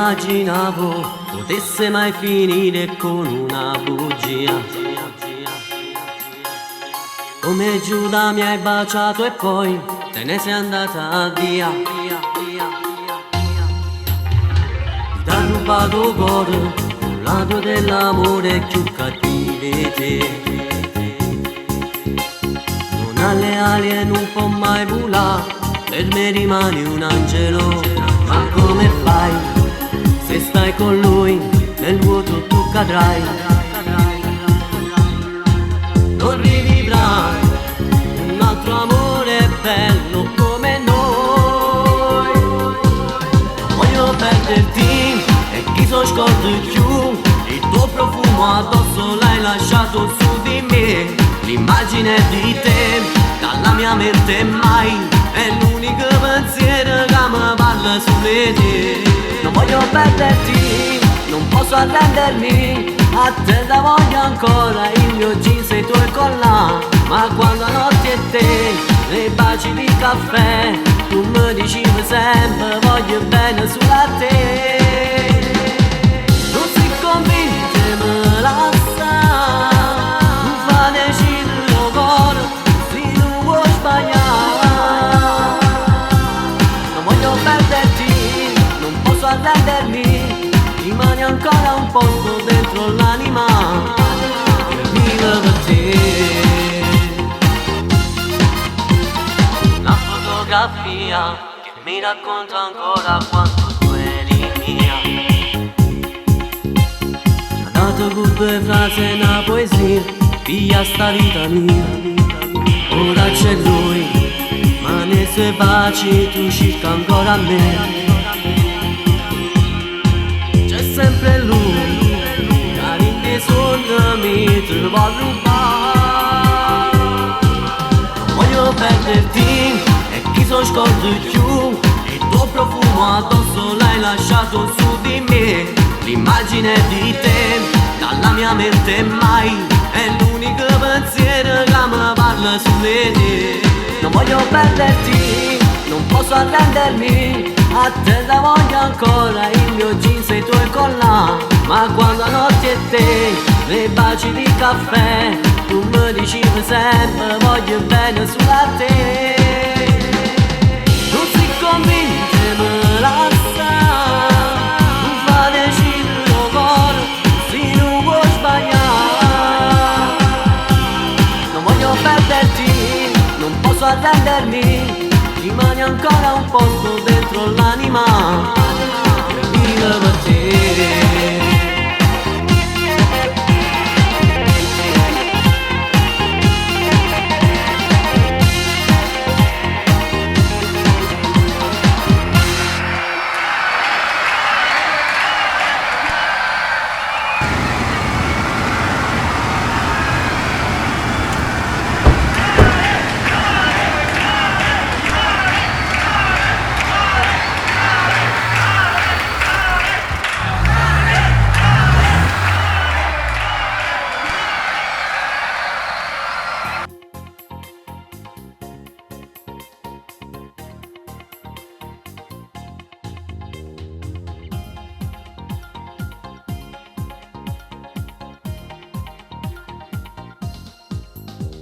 immaginavo potesse mai finire con una bugia. Come Giuda mi hai baciato e poi te ne sei andata via. Ti ha rubato il cuore, un lato dell'amore più cattivo di te. Non ha le ali e non può mai volare, per me rimani un angelo. Ma come fai? Se stai con lui, nel vuoto tu cadrai. Non rivivrai un altro amore bello come noi. Voglio perderti e chi sono scordo più. Il tuo profumo addosso l'hai lasciato su di me. L'immagine di te dalla mia mente mai è l'unico pensiero che mi parla sulle te. Non voglio perderti, non posso arrendermi. A te la voglio ancora, il mio jeans e i tuoi collà. Ma quando la notte è te, nei baci di caffè, tu mi dicevi sempre voglio bene solo a te. Non si convinto me lascia, non fa decidere il cuore, se non vuoi sbagliare. Non voglio perderti, non posso arrendermi, rimane ancora un posto dentro l'anima che vive per te. Una fotografia che mi racconta ancora quanto tu eri mia. Mi ha dato con due frasi e una poesia, via sta vita mia. Ora c'è lui, ma nei suoi baci tu cerca ancora me. C'è sempre lui, che in miei sogni mi trova a rubare. Non voglio perderti e chi sono scordo più. Il tuo profumo addosso l'hai lasciato su di me. L'immagine di te dalla mia mente mai è l'unico pensiero che mi parla sulle te. Non voglio perderti, non posso arrendermi. A te la voglio ancora, il mio jeans e i tuoi collà. Ma quando la notte è te, nei baci di caffè, tu mi dicevi sempre voglio bene solo a te. Non si convinto me lascia, non fa decidere il cuore, se non vuoi sbagliare. Non voglio perderti, non posso arrendermi, rimane ancora un posto dentro l'anima che vive per te.